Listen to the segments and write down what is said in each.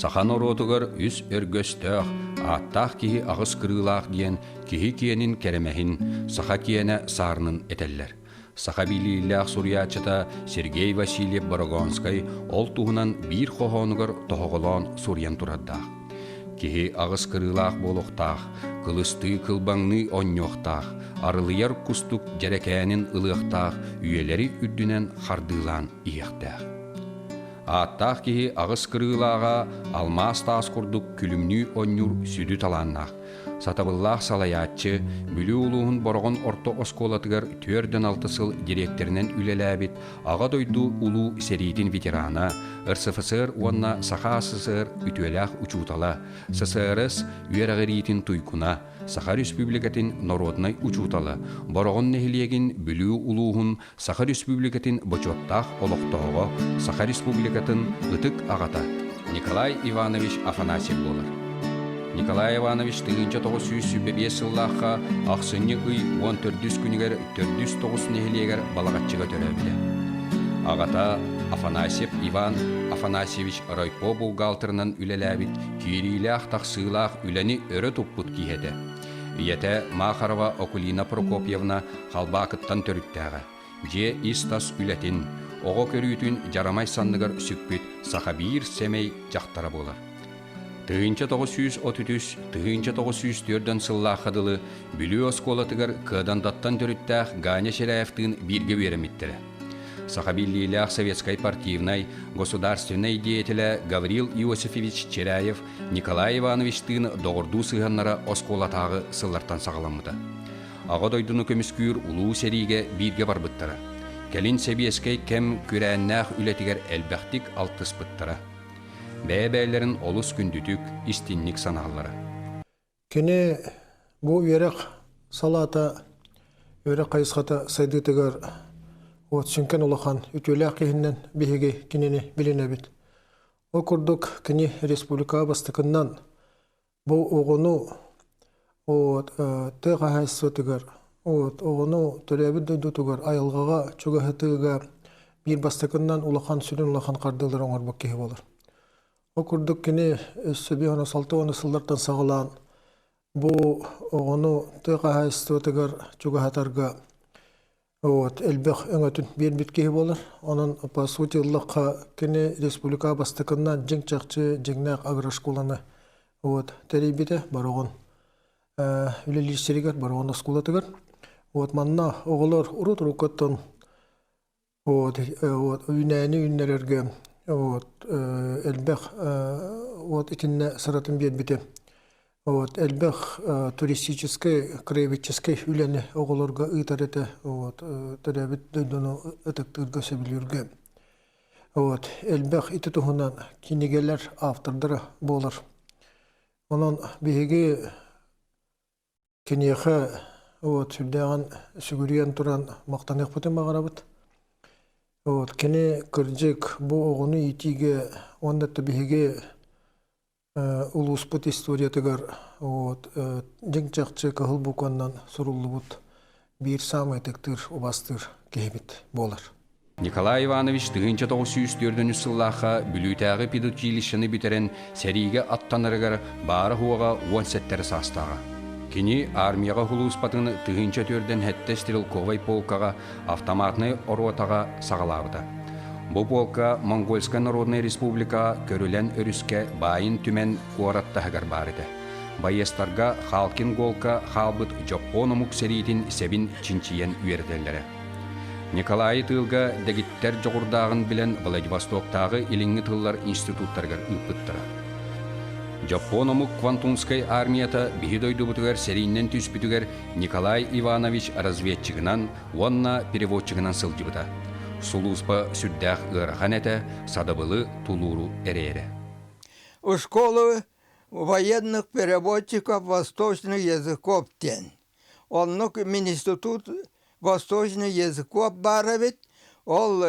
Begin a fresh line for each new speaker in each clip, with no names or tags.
Саха норуотугар үс өргөстөөх, ааттаах киһи аҕыс кырыылаах диэн киһи киэнин кэрэмэһин, саха киэнэ саарынын этэллэр. Саха билиилээх суруйааччыта Сергей Васильев-Борогонскай ол туһунан биир хоһоонугар тоһоҕолоон суруйан турардаах. Киһи аҕыс кырыылаах буолуохтаах, кылыстыы кылбаҥныы онньуохтаах, арылыйар кустук дьэрэкээнин ылыахтаах, үйэлэри үрдүнэн хардыылаан иһиэхтээх. Ааттаах киһи аҕыс кырыылааҕа алмаас таас курдук күлүмнүү онньуур сүдү талааннаах, сатабыллаах салайааччы, Бүлүү улууһун Бороҕон орто оскуолатыгар 46 сыл дириэктэринэн үлэлээбит Аҕа дойду Улуу сэриитин ветерана, РСФСР уонна Саха АССР үтүөлээх учуутала, ССРС үөрэҕириитин туйгуна, Саха Республикатын народнай учуутала, Бороҕон нэһилиэгин Бүлүү улууһун Саха Республикатын бочуоттаах олохтооҕо, Саха Республикатын ытык аҕата Николай Иванович Афанасьев буолар. Николай Иванович 1925 сыллаахха ахсынньы ый 14 күнүгэр төрдүс тоҕус нэһилиэгэр Балаҕаччыга төрөөбүтэ. Аҕата Афанасьев Иван Афанасьевич райпо бухгалтерынан үлэлээбит киириилээх-тахсыылаах үлэни өрө туппут киһи этэ. Ийэтэ Махарова Акулина Прокопьевна Халбаакыттан төрүттээҕэ. Дьиэ ис-тас үлэтин, оҕо көрүүтүн дьарамай санныгар сүкпүт саха биир сэмэй дьахтара буолар. 1933 1904 сыллаахха дылы Бүлүү оскуолатыгар Кыадандаттан төрүттээх Ганя Ширяевтыын бииргэ үөрэммиттэрэ. Саха биллиилээх советскай партийнай, государственнай деятелэ Гаврил Иосифович Чиряев Николай Ивановичтыын доҕордуу сыһыаннара оскуолатааҕы сыллартан саҕаламмыта. Аҕа дойдуну көмүскүүр улуу сэриигэ бииргэ барбыттара. Кэлин сэбиэскэй кэм күрээннээх үлэтигэр элбэхтик алтыспыттара. Бэйэ-бэйэлэрин олус күндүтүк, истинник санааллара.
Кини бу үөрэх салаата, үөрэх хайысхата сайдыытыгар вот сүҥкэн улахан үтүөлээх киһинэн биһиги кинини билинэбит. Ол курдук кини республикаҕа бастакыннан Бу оҕону вот тыа хаһаайыстыбатыгар вот оҕону төрөөбүт дойдутугар айылҕаҕа чугаһатыыга биир бастакыннан улахан сүрүн улахан хардыылары оҥорбут киһи буолар. Ол курдук кини өссө 56 сыллартан саҕалаан бу оҕону тыа хаһаайыстыбатыгар чугаһатарга Вот, элбэх өҥөтүн биэрбит киһи буолар. Онон, по сути, ыллахха, кини республика бастакыннан дьиҥ-чахчы дьиҥнээх агрошколаны вот, тэрийбитэ Бороҕон үлэлиир сиригэр, Бороҕон оскуолатыгар. Вот, манна оҕолор урут-уруккуттан вот, вот, үүнээни үүннэрэргэ вот, элбэх вот, итиннэ сыратын биэрбитэ. Вот, элбэх туристическай, краеведческай үлэни оҕолорго ыытар этэ. Вот, төрөөбүт дойдуну ытыктыырга, сөбүлүүргэ. Вот, элбэх ити туһунан кинигэлэр автордара буолар. Онон биһиги киниэхэ вот, сүрдээҕин сүгүрүйэн туран махтаныахпытын баҕарабыт. Вот, кини кырдьык бу оҕону иитиигэ уонна биһиги Улууспут историятыгар вот дьиҥ-чахчы кыһыл букваннан суруллубут биир саамай ытыктыыр, убастыыр киһибит буолар.
Николай Иванович 1904 сыллаахха Бүлүүтээҕи педучилищены бүтэрэн сэриигэ аттанарыгар баара-суоҕа 17 саастааҕа. Кини армияҕа сулууспатын 1047 стрелковай полкаҕа автоматнай оруотаҕа саҕалаабыта. Бу полка Монгольскай Народнай Республика Көрүлэн өрүскэ баайын түмэн куорат таһыгар баар этэ. Байыастарга Халкин-Голка хаалбыт дьоппуон омук сэриитин сэбин чинчийэн үөрэтэллэрэ. Николайы тыылга дэгиттэр дьоҕурдааҕын билэн Владивостоктааҕы Илиҥҥи тыллар институттарыгар ыыппыттара. Дьоппуон омук Квантунскай армията биһи дойдубутугар сэрииннэн түспүтүгэр Николай Иванович разведчигынан уонна переводчигынан сылдьыбыта. Сулууспа сүрдээх ыарахан этэ, садабылы, тулууру эрэйэрэ.
У школы военных переводчиков восточных языков диэн. Оннук институт восточных языков баар эбит. Ол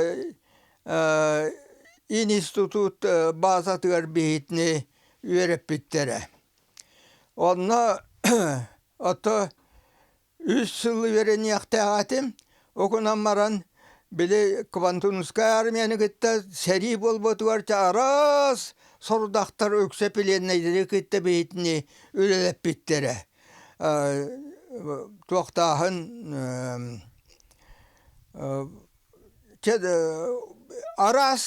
институт базатыгар биһитини үөрэппиттэрэ. Онно Ото үс сыл үөрэниэхтээх этим. Окунан баран били Квантунскай армияны кытта сэрии буолбутугар араас сорудахтар үксэ пленнэйдэри кытта биһитини үлэлэппиттэрэ. Туохтааһын араас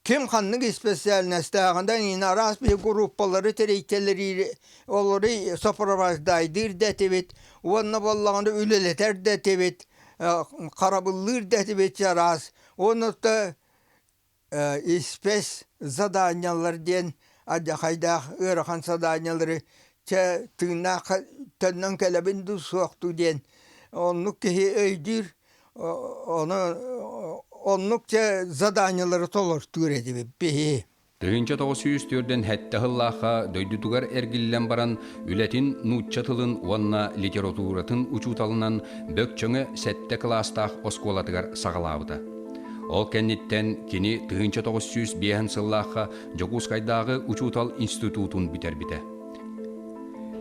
ким ханнык испэсээлинэстээҕинэн иһин араас биһи группалары тэрийтэлэриир олору сопровождайдыыр да этибит уонна буоллаҕына үлэлэтэр да этибит харабыллыыр да этибит араас уонна испэс заданиелар диэн алдьархайдаах ыарахан заданиелары чэ тыыннаах төннөн кэлэбин дуу суох дуу диэн оннук киһи өйдүүр ону оннук чэ заданиелары толортуур этибит биһи.
1947 сыллаахха дойдутугар эргиллэн баран үлэтин нуучча тылын уонна литературатын учууталынан Бөкчөҥө сэттэ кылаастаах оскуолатыгар саҕалаабыта. Ол кэнниттэн кини 1905 сыллаахха Дьокуускайдааҕы учуутал институтун бүтэрбитэ.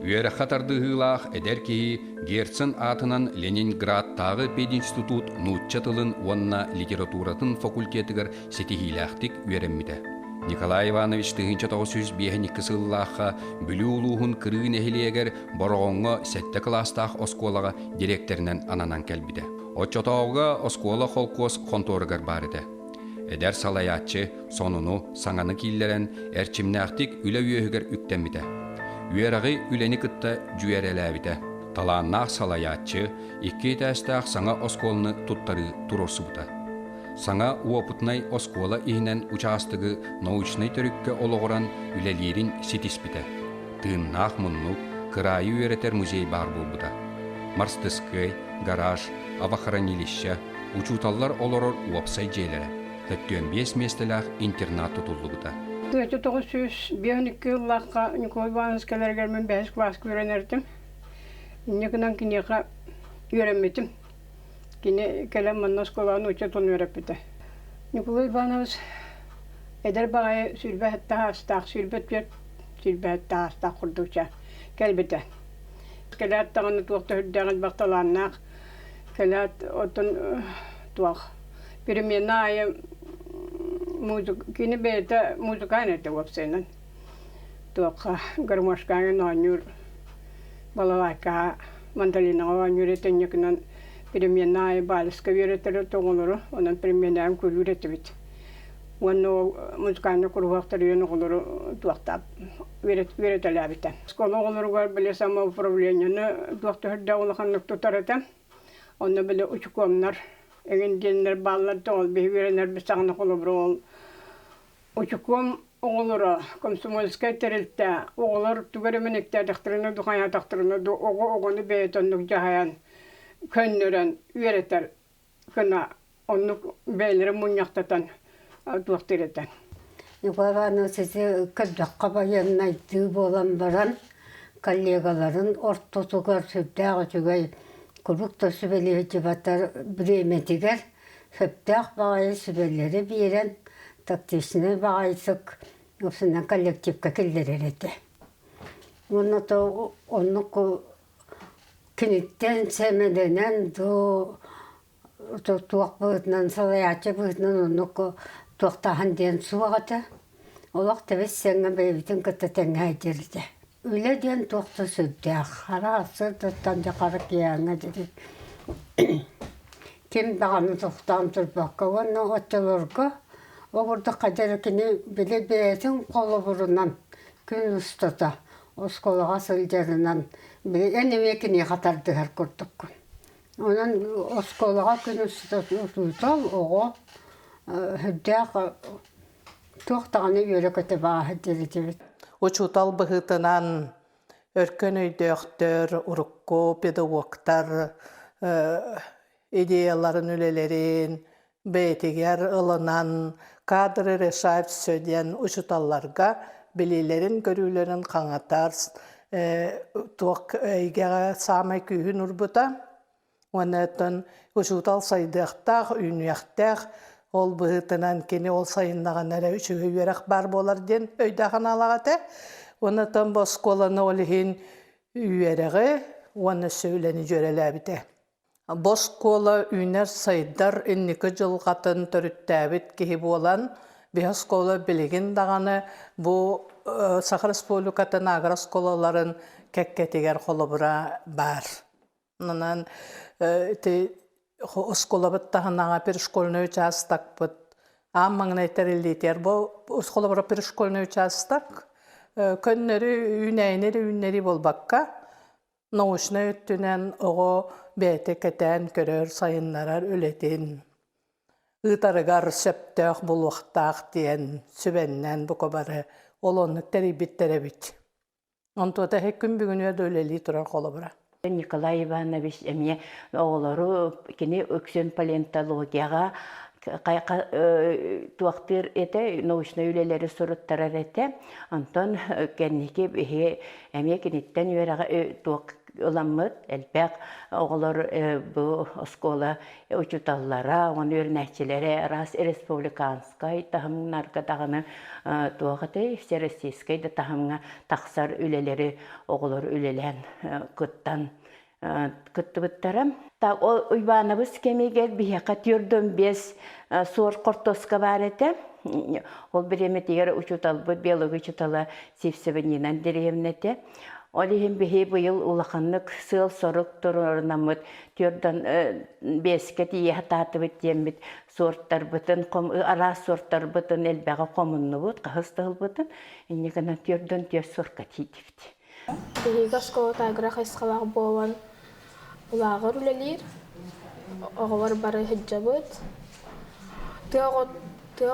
Үөрэххэ тардыһыылаах эдэр киһи Герцен аатынан Ленинградтааҕы пединститут нуучча тылын уонна литературатын факультетыгар ситиһиилээхтик үөрэммитэ. Николай Иванович 1952 сыллаахха Бүлүү улууһун Кырыы нэһилиэгэр Бороҕоҥҥо сэттэ кылаастаах оскуолаҕа дириэктэринэн ананан кэлбитэ. Оччотооҕуга оскуола холкуос хонтуоругар баар этэ. Эдэр салайааччы сонуну, саҥаны киллэрэн, эрчимнээхтик үлэ үөһүгэр үктэммитэ. Үөрэҕи үлэни кытта дьүөрэлээбитэ. Талааннаах салайааччы икки этээстээх саҥа оскуоланы туттарыы туруорсубута. Саҥа уопутунай оскуола иһинэн учаастагы научнай төрүккэ олоҕуран үлэлиирин ситиспитэ. Тыыннаах муннук, кыраайы үөрэтэр музей баар буолбута. Мастыскыай, гараж, авохранилище, учууталлар олорор уопсай дьиэлэрэ, 45 миэстэлээх интернат тутуллубута.
1952 сыллаахха Николай Иванович кэлэригэр мин бэһис кылааска үөрэнэртим. Инньэ гынан киниэхэ үөрэммитим. Кини кэлэн манна оскуолаҕа нуучча тылын үөрэппитэ. Николай Иванович эдэр баҕайы 27 саастаах, 24 27 саастаах курдук кэлбитэ. Кэлээт даҕаны туох да сүрдээх элбэх талааннаах, кэлээт оттон туох перемена аайы музыка кини бэйэтэ музыкант этэ уопсайынан туохха гармошкаҕа оонньуур балалайкаҕа мандолинаҕа оонньуур этэ инньэ перемена аайы вальска үөрэтэрэ оҕолору онон переменаҕын күлүүр этибит уонна ол музыкальнай куруһуоктар үөн оҕолору туохтаап үөрэтэлээбитэ. Оскуола оҕолоругар били самоуправлениены туох төһөрдөөх улаханнык тутар этэ. Онно били учукуомнар эҥин диэннэр бааллар да ол биһи үөрэнэрбит саҕана холобура ол учукуом оҕолоро комсомольскай тэрилтэ оҕолор тугу эрэ мэниктээтэхтэринэ ду хайаатахтарына ду оҕо оҕону бэйэтэ оннук дьаһайан көннөрөн үөрэтэр гына оннук бэйэлэрин мунньахтатан туохтуур этэ.
Николай Иванович ити көрдөххө байыаннайдыы буолан баран коллегаларын ортотугар сүрдээх үчүгэй куруук да сүбэлиһитибатар бириэмэтигэр сөптөөх баҕайы сүбэлэри биэрэн тактичнай баҕайытык уопсайынан коллективка киллэрэр этэ. Уонна то оннук Киниттэн сэмэлэнэн дуу, туох быһыытынан, салайааччы быһыытынан оннук туохтааһын диэн суох этэ. Олох тэбис-тэҥҥэ бэйэбитин кытта тэҥҥэ сылдьар этэ. Үлэ диэн туох да сүрдээх, хара сырдыттан дьэ хара киэһээҥҥэ диэри ким даҕаны тохтоон турбакка уонна оччолорго ол курдук хайдах эрэ кини били бэйэтин холобурунан күн устата оскуолаҕа сылдьарынан эн эмиэ киниэхэ тардыһар курдуккун. Онон оскуолаҕа күн устата учуутал оҕо сүрдээх туох даҕаны үөрэ-көтө бааһы диэбит.
Учуутал быһыытынан өркөн өйдөөхтөр, урукку педагогтар идеяларын, үлэлэрин бэйэтигэр ылынан кадры решают все диэн учууталларга билиилэрин-көрүүлэрин хаҥатар туох эйгэҕэ саамай күүһүн урбута уонна оттон учуутал сайдыахтаах, үүнүөхтээх ол быһыытынан кини ол сайыннаҕына эрэ үчүгэй үөрэх баар буолар диэн өйдөөх аналаах этэ. Уонна оттон бу оскуоланы ол иһин үөрэҕи уонна өссө үлэни дьүөрэлээбитэ. Бу оскуола үүнэр-сайдар инники дьылҕатын төрүттээбит киһи буолан, Биһи оскуола билигин даҕаны бу Саха Республикатын агрооскуолаларын кэккэтигэр холобура баар. Онон ити оскуолабыт таһынаҕа пришкольнай учаастакпыт аан маҥнай тэриллиитигэр бу холобура пришкольнай учаастак көннөрү үүнээйини эрэ үүннэрии буолбакка научнай өттүнэн оҕо бэйэтэ кэтээн көрөр, сайыннарар үлэтин ыытарыгар сөптөөх буолуохтаах диэн сүбэннэн бука бары ол оннук тэрийбиттэр эбит. Онтуота күн бүгүнүгэр да үлэлии турар холобура.
Николай Иванович эмиэ оҕолору кини үксүн палеонтологияҕа туохтыыр этэ, научнай үлэлэри суруттарар этэ. Онтон кэнники биһи эмиэ киниттэн үөрэҕи туох ыламмыт элбэх оҕолор бу оскуола учууталлара, уонна үөрэнээччилэрэ араас республиканскай таһымнарга даҕаны туох этэй, всероссийскай да таһымҥа тахсар үлэлэри оҕолор үлэлээн кыттан кыттыбыттара. Так, ол Уйбаанабыс кэмигэр биһиэхэ 45 суор хортуоска баар этэ. Ол бириэмэтигэр учууталбыт, биология учуутала Сивцева Нина Андреевна этэ. Ол иһин биһи быйыл улаханнык сыал-сорук туруорунаммыт түөрдөн биэскэ тиийэ сатаатыбыт диэммит суортарбытын, араас суортарбытын элбэҕи хомуннубут, хаһыс да ылбытын. Инньэ гынан түөрдөн түөрт суорка тиийдибит.
Биһиги оскуола агро хайысхалаах буолан улааҕыр үлэлиир. Оҕолор бары сылдьабыт. Тыа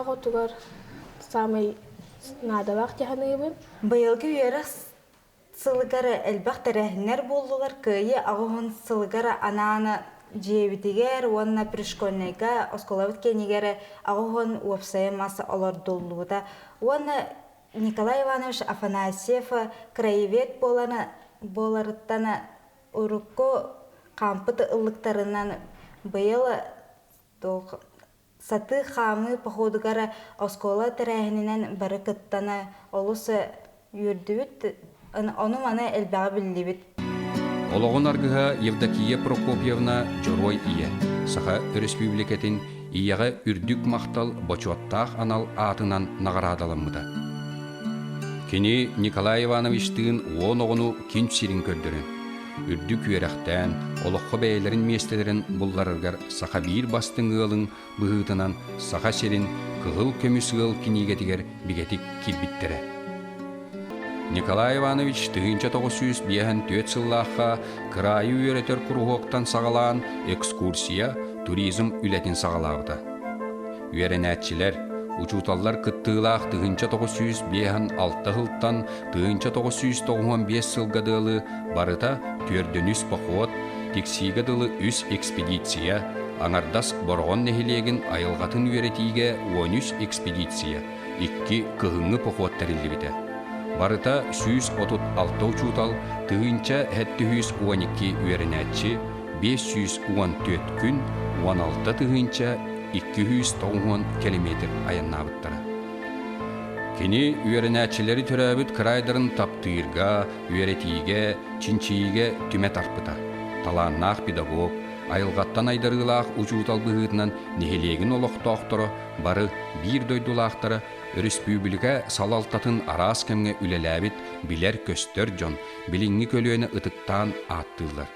оҕотугар саамай наадалаах дии саныыбын.
Быйылгы үөрэх сылыгар элбэх тэрээһиннэр буоллулар. Кыайыы 80 сылыгар анаан дьиэбитигэр уонна пришкольнайга оскуолабыт киэнигэр 80 уопсайа мас олордуллубута. Уонна Николай Иванович Афанасьев краевед буолан буоларыттан урукку хаампыт ыллыктарынан быйыл туох сатыы хаамыы походугар оскуола тэрээһининэн бары кыттан олус үөрдүбүт, ону-маны элбэҕи биллибит.
Олоҕун аргыһа Евдокия Прокопьевна Дьоруой ийэ, Саха Өрөспүүбүлүкэтин Ийэҕэ үрдүк махтал бочуоттаах анал аатынан наҕараадаламмыта. Кини Николай Ивановичтыын уон оҕону күн сирин көрдөрөн, үрдүк үөрэхтээн, олоххо бэйэлэрин миэстэлэрин булларарыгар саха биир бастыҥ ыалын быһыытынан Саха сирин Кыһыл көмүс ыал кинигэтигэр бигэтик киирбиттэрэ. Николай Иванович 1954 сыллаахха кыраайы үөрэтэр куруһуоктан саҕалаан экскурсия, туризм үлэтин саҕалаабыта. Үөрэнээччилэр, учууталлар кыттыылаах 1956 сылтан 1995 сылга дылы барыта түөрдүн үс поход, Тиксиигэ дылы үс экспедиция, аҥардас Бороҕон нэһилиэгин айылҕатын үөрэтиигэ 13 экспедиция, икки кыһыҥҥы поход тэриллибитэ. Барыта 136 учуутал, 1712 үөрэнээччи, 514 күн, 16 290 километр айаннаабыттара. Кини үөрэнээччилэри төрөөбүт кыраайдарын таптыырга, үөрэтиигэ, чинчийиигэ түмэ тарпыта. Талааннаах педагог, айылҕаттан айдарыылаах учуутал быһыытынан нэһилиэгин олохтоохторо бары биир дойдулаахтара өрөспүүбүлүкэ салалтатын араас кэмҥэ үлэлээбит билэр-көстөр дьон билиҥҥи көлүөнэ ытыктаан ааттыыллар.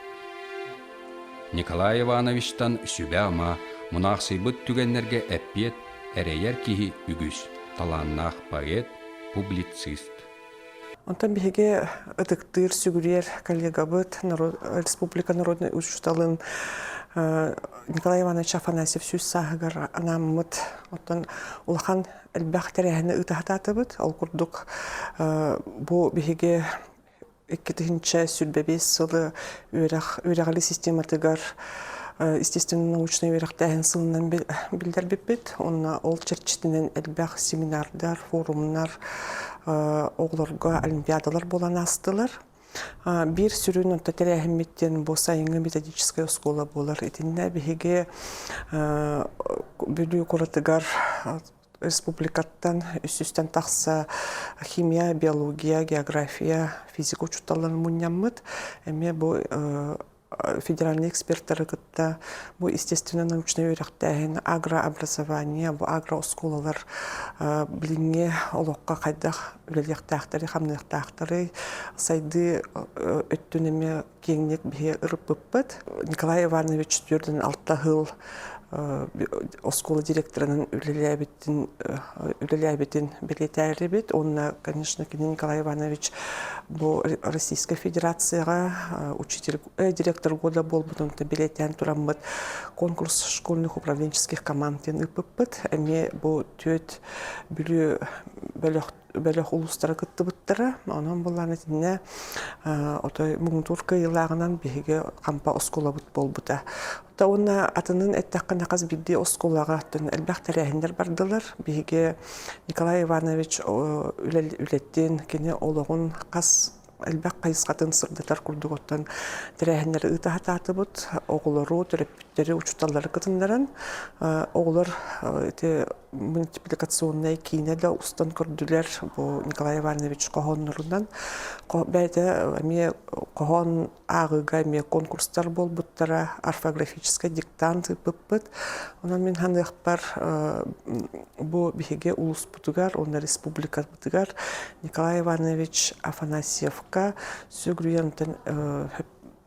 Николай Ивановичтан сүбэ-ама, мунаахсыйбыт түгэннэргэ эппиэт эрэйэр киһи үгүс, талааннаах поэт, публицист.
Онтон биһиги ытыктыыр, сүгүрүйэр коллегабыт, республика народнай учууталын Николай Иванович Афанасьев сүүс сааһыгар анааммыт. Оттон улахан элбэх тэрээһини ыыта сатаатыбыт. Ол курдук бу биһиги 2025 сылы үөрэх үөрэҕили систематыгар естественно-научнай үөрэхтээһин сылынан биллэрбиппит. Уонна ол чэрчитинэн элбэх семинардар, форумнар, оҕолорго олимпиадалар буолан аастылар. Биир сүрүн онто тэрээһиммит диэн бу сайыҥҥы методическай оскуола буолар. Итиннэ биһиги Бүлүү куоратыгар республикаттан үс тахса химия, биология, география, физика учууталларын мунньаммыт. Эмиэ бу федеральный эксперттары кытта бу естественно-научнай үөрэхтээһин, агрообразование, бу агрооскуолалар билиҥҥи олоххо хайдах үлэлиэхтээхтэрий, хамныахтаахтарый, сайдыы өттүн эмиэ киэҥник биһи ырыппыппыт. Николай Иванович 46 сыл оскуола директорынан үлэлээбитин үлэлээбитин бэлиэтээрибит. Уонна, конечно, кини Николай Иванович бу Российскай Федерацияҕа учитель директор года буолбутун бэлиэтээн тураммыт конкурс школьных управленческих команд диэн ыыппыппыт. Эмиэ бу түөрт Бүлүү бөлөх бөлөх улуустара кыттыбыттара. Онон буллаан итиннэ отой муҥутуур кыайыылааҕынан биһиги Хампа оскуолабыт буолбута. Уонна атынын эттэххинэ хас биирдии оскуолаҕа элбэх тэрээһиннэр бардылар. Биһиги Николай Иванович үлэтин, кини олоҕун хас элбэх хайысхатын сырдатар курдук оттон тэрээһиннэри ыыта сатаатыбыт. Оҕолору, төрөппүттэри, учууталлары кытыннаран оҕолор ити мультипликационнай киинэ да устан көрдүлэр бу Николай Иванович хоһооннорунан. Бэйэтэ эмиэ хоһоон ааҕыыга эмиэ конкурстар буолбуттара, орфографическай диктант ыыппыппыт. Онон мин саныахпар бу биһиги улууспутугар уонна республикабытыгар Николай Иванович Афанасьевка сүгүрүйэн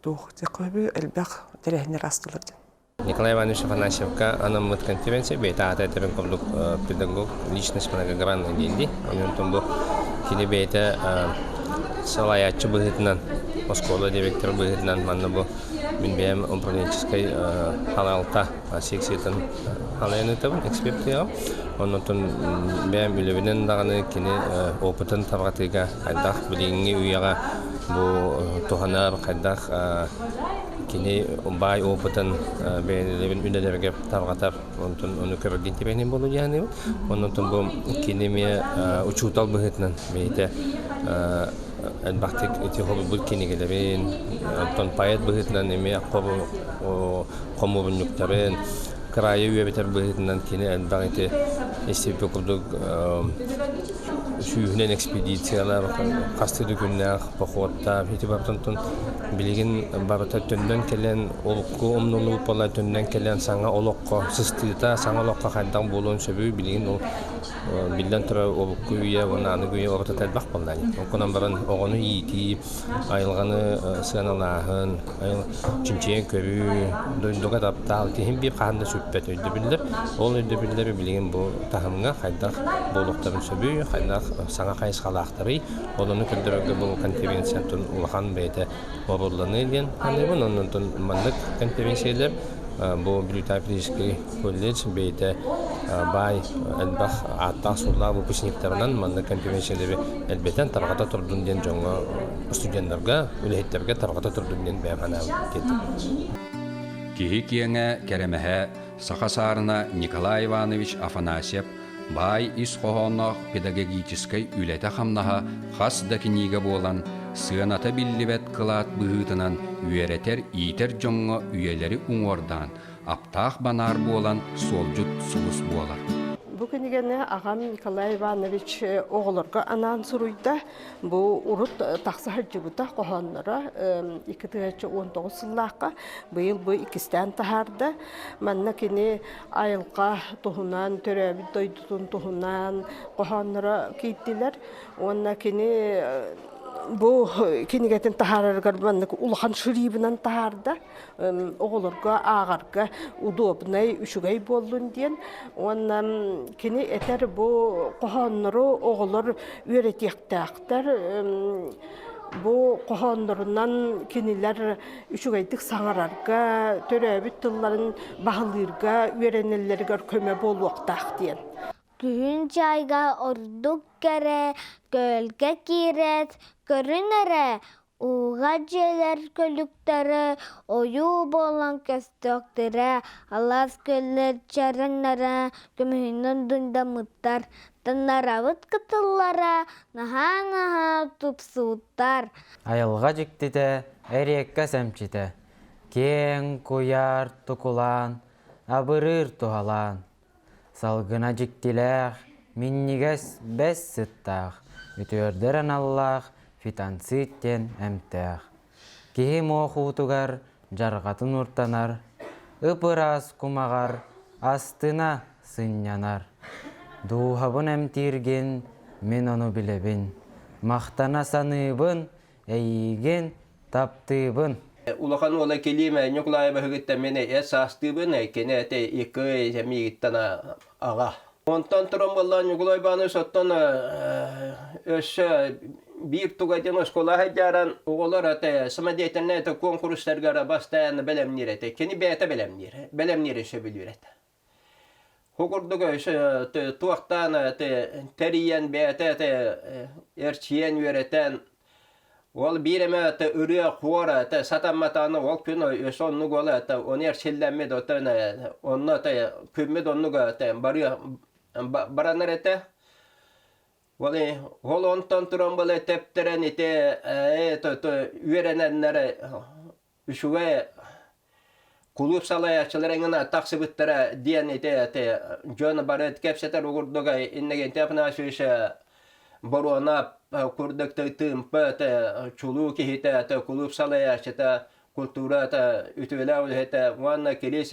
туох элбэх тэрээһиннэр астылар диэн.
Николай Иванович Афанасьевка анаммыт конференция бэйэтэ аата этэрин курдук педагог личность многогранный диэнди. Онтон бу кини бэйэтэ салайааччы быһыытынан, оскуола директор быһыытынан манна бу мин бэйэм управленческой халалта секциятын халайан ыытабын, эксперт Оннотон бэйэм үлэбинэн даҕаны кини опытын тарҕатыыга хайдах билиҥҥи үйэҕэ бу туһанар, хайдах кини баай опытын бэйэлэрин үлэлэригэр тарҕатар, онтон ону көрөргүн тибэһинин буолуо диэханыыбын. Оннотон бу кини эмиэ учуутал быһыытынан бэйэтэ элбэхтик ити холбут кинигэлэрин, онтон поэт быһыытынан эмиэ хомуурунньуктарын, кыраайы үөбэтэр быһыытынан кини элбэх ити истибит курдук сүүһүнэн экспедициялар, хастыы да күннээх походтаах ити барытын билигин барыта төннөн кэлэн олукку умнуллубут буолла төннөн кэлэн саҥа олоххо сыстыыта саҥа олоххо хайдах буолуон сөбүй билигин ол биллэн турар олукку үйэ уонна аныгы үйэ ортото элбэх буолла онкунан баран оҕону иитии айылҕаны сыаналааһын, чинчийэн көрүү, дойдуга таптаал киһим биир хаһан да сүппэт өйдөбүллэр. Ол өйдөбүллэри билигин бу таһымҥа хайдах буолуохтарын сөбүй, хайдах саҥа хайысхалаахтарый, ол ону көрдөрөргө бу конференциятын улахан бэйэтэ оруолланыы диэн саныыбын. Оннунтун маннык конференциялар бу Бүлүүтээҕи колледж бэйэтэ баай элбэх ааттаах-суоллаах выпускниктарынан маннык конференциялары элбэтэн тарҕата турдун диэн дьоҥҥо студеннарга, үлэһиттэргэ тарҕата турдун диэн бэйэм санаабын тиэрдэбин.
Киһи киэҥэ, кэрэмэһэ, саха саарына Николай Иванович Афанасьев баай ис хоһоонноох педагогическай үлэтэ-хамнаһа хас да кинигэ буолан, сыаната биллибэт кылаат быһыытынан үөрэтэр-иитэр дьоҥҥо үйэлэри уҥуордаан, аптаах банаар буолан суолдьут сулус буолар.
Бу кинигэни аҕам Николай Иванович оҕолорго анаан суруйда. Бу урут тахса сылдьыбыта хоһоонноро 2019 сыллаахха быйыл бу иккистээн таһаарда. Манна кини айылҕа туһунан, төрөөбүт дойдутун туһунан хоһоонноро киирдилэр. Уонна кини бу кинигэтин таһаарарыгар маннык улахан шрибынан таһаарда. Оҕолорго ааҕарга удобнай, үчүгэй буоллун диэн. Уонна кини этэр бу хоһооннору оҕолор үөрэтиэхтээхтэр. Бу хоһооннорунан кинилэр үчүгэйдик саҥарарга, төрөөбүт тылларын баһылыырга үөрэнэллэригэр көмө буолуохтаах диэн.
Күһүн чайга ордук кэрэ, көлгө киирээт, көрүн эрэ, ууга дьиэлэр көлүктэрэ ойуу буолан көстүөхтэрэ, алаас күөллэр чараҥнара көмүһүнэн дундаммыттар, Танарабыт кытыллара наһаа-наһаа тупсубуттар.
Айылҕа дьиктитэ, эриэккэс эмчитэ, киэҥ куйаар тукулаан, абырыыр туһалаан, салгына дьиктилээх, минньигэс бэс сыттаах, үтүөрдэр аналлаах фитонцид диэн эмтээх. Киһи муох уутугар дьарҕатын уртанар, ып-ыраас кумаҕар астына сынньанар. Дууһабын эмтииргин мин ону билэбин, махтана саныыбын, эйиигин таптыыбын.
Улахан уола Килиим Ньукулаайабыһыгыттан мин эт саастыыбын, кини этэ икки миигиттэн аҕа. Онтон туран буолла Ньукулай Иванович оттон өссө биир туга диэн оскуола сылдьаран оҕолор это самодеятельнай это куонкурустарга бастайан бэлэмниир этэ. Кини бэйэтэ бэлэмниир. Бэлэмниири сөбүлүүр этэ. Ху курдук туохтаан тэрийэн бэйэтэ эрчийэн үөрэтэн Ол биир эмэ ырыа хуор сатамматаҕына ол күн өссө оннук ол ону эрчиллэммит оттон онно күммүт оннук барыа баранар этэ. Ол ол онтон туран была тэптэрэн ити үөрэнэннэр үчүгэй кулууп салайааччылара эҥин тахсыбыттара диэн ити дьон бары кэпсэтэр курдук Иннокентий Афанасьевич Боруонап курдук тыымпы чулуу киһитэ кулууп салайааччыта культура үтүөлээх үлэһитэ уонна Кирилл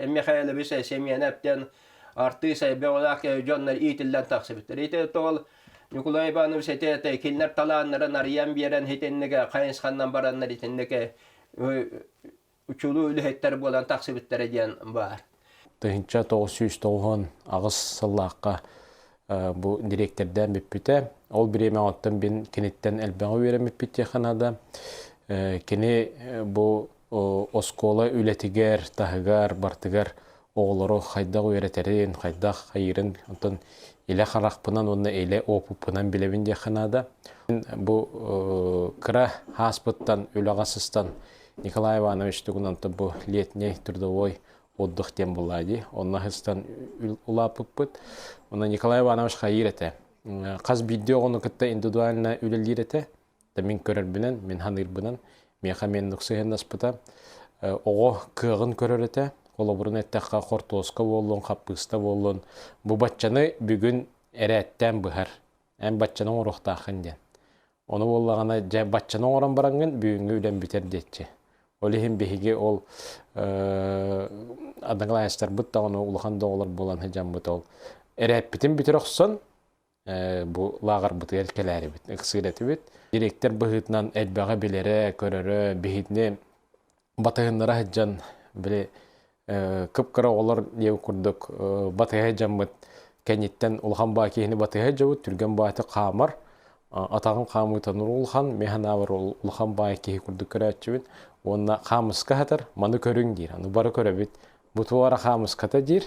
Михайлович Семенов диэн артыыс бөҕөлөөх дьоннор иитиллэн тахсыбыттар. Ити тоҕол Ньукулай Иванович ити кинилэр талааннарын арыйан биэрэн итиннигэ хайысханнан бараннар итиннигэ учулуу үлэһиттэр буолан тахсыбыттара диэн баар.
1998 сыллаахха бу дириэктэрдээн бүппүтэ. Ол бириэмэҕэ оттон бин киниттэн элбэҕи үөрэммиппит диэххэ наада. Кини бу оскуола үлэтигэр, таһыгар, бартыгар оҕолору хайдах үөрэтэрин, хайдах хайыырын онтон илэ харахпынан уонна илэ опыппынан билэбин диэххэ наада. Бу кыра ааспыттан үлэҕэ сыстан Николай Иванович тугунан бу летний трудовой отдых диэн буолла дии. Онно сыстан улааппыппыт. Онно Николай Иванович хайыыр этэ. Хас биирдии оҕону кытта индивидуально үлэлиир этэ. Мин көрөрбүнэн, мин ханыырбынан, миэхэ меннук сыһыаннаспыта. Оҕо кыаҕын көрөр этэ. Холобурун эттэххэ, хортуоска буоллун, хаппыыста буоллун, бу баччаны бүгүн эрээттээн быһар. Эн баччаны оҥоруохтааххын диэн. Ону буоллаҕына, дьэ баччаны оҥорон бараҥҥын бүгүҥҥү үлэм бүтэр диэччи. Ол иһин биһиги ол одноклассниктарбыт даҕаны улахан да оҕолор буолан сылдьаммыт ол эрээппитин бүтэрэ охсон бу лааҕырбытыгар кэлээрибит, ыксыыр этибит. Директор быһыытынан элбэҕи билэрэ, көрөрө, биһитини батыһыннара сылдьан, били кып-кыра оҕолор диэбит курдук батыһа сылдьаммыт кэнниттэн улахан баа киһини батыһа сылдьабыт, түргэн баайты хаамар, атаҕын хаамыытан улахан, мин санаабар улахан баай киһи курдук көрөөччүбүн уонна хаамыска сытар, маны көрүҥ диир, аны бары көрөбүт, Бу туора хаамыската диир.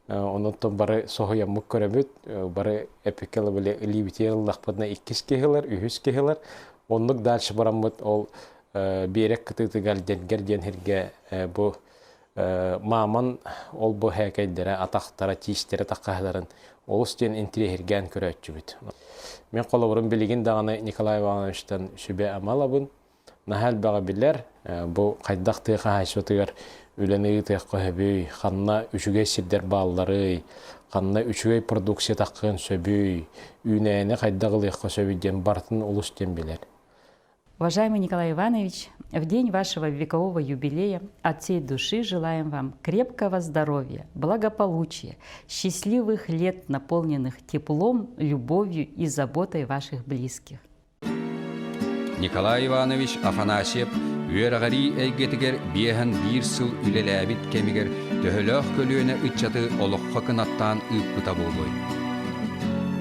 Онон бары соһуйаммыт көрөбүт. Бары эпикэ били илиибитигэр ыллахпытына иккис киһи ылар, үһүс киһи ылар. Оннук дальше бараммыт ол биэрэк кытыытыгар Денгер диэн сиргэ бу мааман ол бу һээкэйдэрэ, атахтара, тиистэрэ таххаһаларын олус диэн интириэһиргээн көрөөччүбүт. Мин холобурум билигин даҕаны Николай Ивановичтан сүбэ-ама ылабын. Наһаа элбэҕи билэр. Бу хайдах тыа хаһаайыстыбатыгар үлэни ыытыахха сөбүй, ханна үчүгэй сирдэр баалларый, ханна үчүгэй продукция таххыан сөбүй, үүнээйини хайдах ылыахха сөбүй диэн барытын олус диэн билэр.
Уважаемый Николай Иванович, в день вашего векового юбилея от всей души желаем вам крепкого здоровья, благополучия, счастливых лет, наполненных теплом, любовью и заботой ваших близких.
Николай Иванович Афанасьев үөрэҕирии эйгэтигэр биэһэн биир сыл үлэлээбит кэмигэр төһөлөөх көлүөнэ ыччаты олоххо кынаттаан ыыппыта буолуой?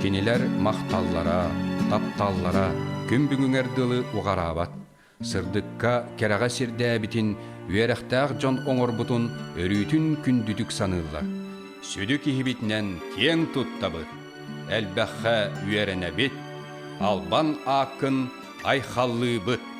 Кинилэр махталлара, тапталлара күн бүгүҥэр дылы уҕараабат. Сырдыкка, кэрэҕэ сирдээбитин, үөрэхтээх дьон оҥорбутун өрүүтүн күндүтүк саныыллар. Сүдү киһибитинэн киэҥ туттабыт, элбэххэ үөрэнэбит, албан ааккын айхаллыыбыт!